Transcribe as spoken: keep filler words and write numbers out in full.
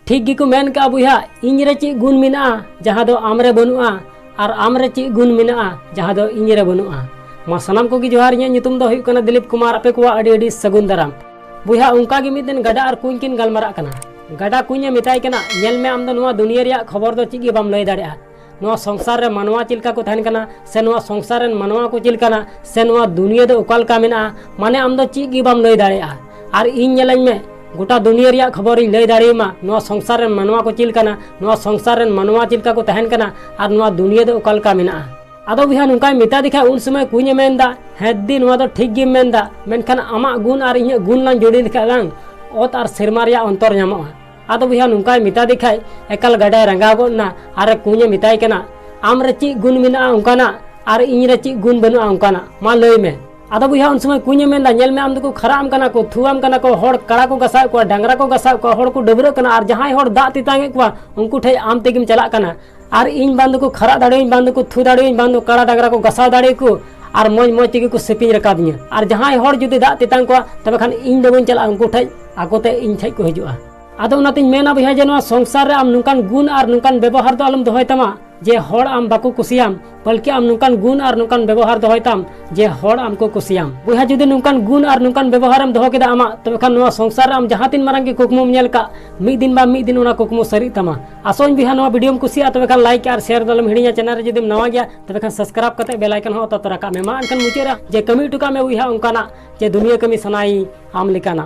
ᱴᱷᱤᱠ ᱜᱮᱠᱚ ᱢᱮᱱ ᱠᱟᱜᱼᱟ ᱵᱚᱭᱦᱟ, ᱤᱧ ᱨᱮ ᱪᱮᱫ ᱜᱩᱱ ᱢᱮᱱᱟᱜᱼᱟ ᱡᱟᱦᱟᱸ ᱫᱚ ᱟᱢ ᱨᱮ ᱵᱟᱹᱱᱩᱜᱼᱟ, ᱟᱨ ᱟᱢ ᱨᱮ ᱪᱮᱫ ᱜᱩᱱ ᱢᱮᱱᱟᱜᱼᱟ ᱡᱟᱦᱟᱸ ᱫᱚ ᱤᱧ ᱨᱮ ᱵᱟᱹᱱᱩᱜᱼᱟ᱾ ᱢᱟ ᱥᱟᱱᱟᱢ ᱠᱚᱜᱮ ᱡᱚᱦᱟᱨ, ᱤᱧᱟᱹᱜ ᱧᱩᱛᱩᱢ ᱫᱚ ᱦᱩᱭᱩᱜ ᱠᱟᱱᱟ ᱫᱤᱞᱤᱯ ᱠᱩᱢᱟᱨ, ᱟᱯᱮ ᱠᱚᱣᱟᱜ ᱟᱹᱰᱤ ᱟᱹᱰᱤ ᱥᱟᱹᱜᱩᱱ ᱫᱟᱨᱟᱢ᱾ ᱵᱚᱭᱦᱟ, ᱚᱱᱠᱟ ᱜᱮ ᱢᱤᱫ ᱫᱤᱱ ᱜᱟᱰᱟ ᱟᱨ ᱠᱩᱧ ᱠᱤᱱ ᱜᱟᱞᱢᱟᱨᱟᱜ ᱠᱟᱱᱟ᱾ ᱜᱟᱰᱟ ᱠᱩᱧ ᱮ ᱢᱮᱛᱟᱭ ᱠᱟᱱᱟ, ᱧᱮᱞ ᱢᱮ, ᱟᱢ ᱫᱚ ᱱᱚᱣᱟ ᱫᱩᱱᱤᱭᱟᱹ ᱨᱮᱭᱟᱜ ᱠᱷᱚᱵᱚᱨ ᱫᱚ ᱪᱮᱫ ᱜᱮ ᱵᱟᱢ ᱞᱟᱹᱭ ᱫᱟᱲᱮᱭᱟᱜᱼᱟ᱾ ᱱᱚᱣᱟ ᱥᱚᱝᱥᱟᱨ ᱨᱮ ᱢᱟᱱᱣᱟ ᱪᱮᱫ ᱞᱮᱠᱟ ᱠᱚ ᱛᱟᱦᱮᱱ ᱠᱟᱱᱟ, ᱥᱮ ᱱᱚᱣᱟ ᱥᱚᱝᱥᱟᱨ ᱨᱮᱱ ᱢᱟᱱᱣᱟ ᱠᱚ ᱪᱮᱫ ᱞᱮᱠᱟᱱᱟ, ᱥᱮ ᱱᱚᱣᱟ ᱫᱩᱱᱤᱭᱟᱹ ᱫᱚ ᱚᱠᱟ ᱞᱮᱠᱟ ᱢᱮᱱᱟᱜᱼᱟ, ᱢᱟᱱᱮ ᱟᱢ ᱫᱚ ᱪᱮᱫ ᱜᱮ ᱵᱟᱢ ᱞᱟᱹᱭ ᱫᱟᱲᱮᱭᱟᱜᱼᱟ᱾ ᱟᱨ ᱤᱧ ᱧᱮᱞᱟᱹᱧ ᱢᱮ, ᱜᱚᱴᱟ ᱫᱩᱱᱤᱭᱟᱹ ᱨᱮᱭᱟᱜ ᱠᱷᱚᱵᱚᱨᱤᱧ ᱞᱟᱹᱭ ᱫᱟᱲᱮᱭᱟᱢᱟ, ᱱᱚᱣᱟ ᱥᱚᱝᱥᱟᱨ ᱨᱮᱱ ᱢᱟᱱᱣᱟ ᱠᱚ ᱪᱮᱫ ᱞᱮᱠᱟᱱᱟ, ᱱᱚᱣᱟ ᱥᱚᱝᱥᱟᱨ ᱨᱮᱱ ᱢᱟᱱᱣᱟ ᱪᱮᱫ ᱞᱮᱠᱟ ᱠᱚ ᱛᱟᱦᱮᱱ ᱠᱟᱱᱟ, ᱟᱨ ᱱᱚᱣᱟ ᱫᱩᱱᱤᱭᱟᱹ ᱫᱚ ᱚᱠᱟ ᱞᱮᱠᱟ ᱢᱮᱱᱟᱜᱼᱟ᱾ ᱟᱫᱚ ᱵᱚᱭᱦᱟ, ᱱᱚᱝᱠᱟᱭ ᱢᱮᱛᱟ ᱫᱮ ᱠᱷᱟᱡ, ᱩᱱ ᱥᱚᱢᱚᱭ ᱠᱩᱧᱮ ᱢᱮᱱᱫᱟ, "ᱦᱮᱸ ᱫᱤ, ᱱᱚᱣᱟ ᱫᱚ ᱴᱷᱤᱠ ᱜᱮᱢ ᱢᱮᱱᱫᱟ, ᱢᱮᱱᱠᱷᱟᱱ ᱟᱢᱟᱜ ᱜᱩᱱ ᱟᱨ ᱤᱧᱟᱹᱜ ᱜᱩᱱ ᱞᱟᱝ ᱡᱳᱲᱤ ᱞᱮᱠᱷᱟᱡ ᱞᱟᱝ, ᱚᱛ ᱟᱨ ᱥᱮᱨᱢᱟ ᱨᱮᱭᱟᱜ ᱚᱱᱛᱚᱨ ᱧᱟᱢᱚᱜᱼᱟ᱾" ᱟᱫᱚ ᱵᱚᱭᱦᱟ, ᱱᱚᱝᱠᱟᱭ ᱢᱮᱛᱟ ᱫᱮ ᱠᱷᱟᱡ, ᱮᱠᱟᱞ ᱜᱟᱰᱟᱭ ᱨᱟᱸᱜᱟᱣ ᱜᱚᱫ ᱮᱱᱟ ᱟᱨ ᱠᱩᱧᱮ ᱢᱮᱛᱟᱭ ᱠᱟᱱᱟ, "ᱟᱢ ᱨᱮ ᱪᱮᱫ ᱜᱩᱱ ᱢᱮᱱᱟᱜᱼᱟ ᱚᱱᱠᱟᱱᱟᱜ, ᱟᱨ ᱤᱧ ᱨᱮ ᱪᱮᱫ ᱜᱩᱱ ᱵᱟᱹᱱᱩᱜᱼᱟ ᱚᱱᱠᱟᱱᱟᱜ? ᱢᱟ ᱞᱟᱹᱭ ᱢᱮ᱾" ᱟᱫᱚ ᱵᱚᱭᱦᱟ, ᱩᱱ ᱥᱚᱢᱚᱭ ᱠᱩᱧᱮ ᱢᱮᱱᱫᱟ, "ᱧᱮᱞ ᱢᱮ, ᱟᱢ ᱫᱚᱠᱚ ᱠᱷᱟᱨᱟᱜ ᱟᱢ ᱠᱟᱱᱟ ᱠᱚ, ᱛᱷᱩ ᱟᱢ ᱠᱟᱱᱟ ᱠᱚ, ᱦᱚᱲ ᱠᱟᱲᱟ ᱠᱚ ᱜᱟᱥᱟᱣᱮᱫ ᱠᱚᱣᱟ, ᱰᱟᱝᱨᱟ ᱠᱚ ᱜᱟᱥᱟᱣᱮᱫ ᱠᱚᱣᱟ, ᱦᱚᱲ ᱠᱚ ᱰᱟᱹᱵᱽᱨᱟᱹᱜ ᱠᱟᱱᱟ, ᱟᱨ ᱡᱟᱦᱟᱸᱭ ᱦᱚᱲ ᱫᱟᱜ ᱛᱮᱛᱟᱝ ᱮᱫ ᱠᱚᱣᱟ, ᱩᱱᱠᱩ ᱴᱷᱮᱡ ᱟᱢ ᱛᱮᱜᱮᱢ ᱪᱟᱞᱟᱜ ᱠᱟᱱᱟ᱾ ᱟᱨ ᱤᱧ ᱵᱟᱝ ᱫᱚᱠᱚ ᱠᱷᱟᱨᱟᱜ ᱫᱟᱲᱮᱭᱟᱹᱧ, ᱵᱟᱝ ᱫᱚᱠᱚ ᱛᱷᱩ ᱫᱟᱲᱮᱭᱟᱹᱧ, ᱵᱟᱝ ᱫᱚ ᱠᱟᱲᱟ ᱰᱟᱝᱨᱟ ᱠᱚ ᱜᱟᱥᱟᱣ ᱫᱟᱲᱮᱭᱟᱠᱚ, ᱟᱨ ᱢᱚᱡᱽ ᱢᱚᱡᱽ ᱛᱮᱜᱮ ᱠᱚ ᱥᱮᱯᱮᱧ ᱨᱟᱠᱟᱵᱤᱧᱟ᱾ ᱟᱨ ᱡᱟᱦᱟᱸᱭ ᱦᱚᱲ ᱡᱩᱫᱤ ᱫᱟᱜ ᱛᱮᱛᱟᱝ ᱠᱚᱣᱟ, ᱛᱚᱵᱮ ᱠᱷᱟᱱ ᱤᱧ ᱫᱚ ᱵᱟᱹᱧ ᱪᱟᱞᱟᱜᱼᱟ, ᱩᱱᱠᱩ ᱴᱷᱮᱡ ᱟᱠᱚ ᱛᱮ ᱤᱧ ᱴᱷᱮᱡ ᱠᱚ ᱦᱤᱡᱩᱜᱼᱟ᱾" ᱟᱫᱚ ᱚᱱᱟᱛᱤᱧ ᱢᱮᱱᱟ ᱵᱚᱭᱦᱟ, ᱡᱮ ᱱᱚᱣᱟ ᱥᱚᱝᱥᱟᱨ ᱨᱮ ᱟᱢ ᱱᱚᱝᱠᱟᱱ ᱜᱩᱱ ᱟᱨ ᱱᱚᱝᱠᱟᱱ ᱵᱮᱵᱚᱦᱟᱨ ᱫᱚ ᱟᱞᱚᱢ ᱫᱚᱦᱚᱭ ᱛᱟᱢᱟ, ᱡᱮ ᱦᱚᱲ ᱟᱢ ᱵᱟᱠᱚ ᱠᱩᱥᱤᱭᱟᱢ, ᱵᱚᱞᱠᱤ ᱟᱢ ᱱᱚᱝᱠᱟᱱ ᱜᱩᱱ ᱟᱨ ᱱᱚᱝᱠᱟᱱ ᱵᱮᱵᱚᱦᱟᱨ ᱫᱚᱦᱚᱭ ᱛᱟᱢ, ᱡᱮ ᱦᱚᱲ ᱟᱢ ᱠᱚ ᱠᱩᱥᱤᱭᱟᱢ᱾ ᱵᱚᱭᱦᱟ, ᱡᱩᱫᱤ ᱱᱚᱝᱠᱟᱱ ᱜᱩᱱ ᱟᱨ ᱱᱚᱝᱠᱟᱱ ᱵᱮᱵᱚᱦᱟᱨᱮᱢ ᱫᱚᱦᱚ ᱠᱮᱫᱟ ᱟᱢᱟᱜ, ᱛᱚᱵᱮ ᱠᱷᱟᱱ ᱱᱚᱣᱟ ᱥᱚᱝᱥᱟᱨ ᱨᱮ ᱟᱢ ᱡᱟᱦᱟᱸ ᱛᱤᱱ ᱢᱟᱨᱟᱝ ᱜᱮ ᱠᱩᱠᱢᱩᱢ ᱧᱮᱞ ᱠᱟᱜ, ᱢᱤᱫ ᱫᱤᱱ ᱵᱟᱝ ᱢᱤᱫ ᱫᱤᱱ ᱚᱱᱟ ᱠᱩᱠᱢᱩ ᱥᱟᱹᱨᱤᱜ ᱛᱟᱢᱟ᱾ ᱟᱥᱚᱜ ᱟᱹᱧ ᱵᱚᱭᱦᱟ, ᱱᱚᱣᱟ ᱵᱷᱤᱰᱤᱭᱳᱢ ᱠᱩᱥᱤᱭᱟᱜᱼᱟ, ᱛᱚᱵᱮ ᱠᱷᱟᱱ ᱞᱟᱭᱤᱠ ᱟᱨ ᱥᱮᱭᱟᱨ ᱫᱚ ᱟᱞᱚᱢ ᱦᱤᱲᱤᱧᱟ᱾ ᱪᱮᱱᱮᱞ ᱨᱮ ᱡᱩᱫᱤᱢ ᱱᱟᱣᱟ ᱜᱮᱭᱟ, ᱛᱚᱵᱮ ᱠᱷᱟᱱ ᱥᱟᱵᱥᱠᱨᱟᱭᱤᱵ ᱠᱟᱛᱮ ᱵᱮᱞ ᱟᱭᱠᱚᱱ ᱦᱚᱸ ᱚᱛᱟ ᱛᱚᱨᱟ ᱠᱟᱜ ᱢᱮ᱾ ᱢᱟ ᱮᱱᱠᱷᱟᱱ ᱢᱩᱪᱟᱹᱫ ᱨᱮ ᱡᱮ ᱠᱟᱹᱢᱤ ᱦᱚᱴᱚ ᱠᱟᱜ ᱢᱮ ᱵᱚᱭᱦᱟ ᱚᱱᱠᱟᱱᱟᱜ, ᱡᱮ ᱫᱩᱱᱤᱭᱟᱹ ᱠᱟᱹᱢᱤ ᱥᱟᱱᱟᱭᱤᱧ ᱟᱢ ᱞᱮᱠᱟᱱᱟᱜ᱾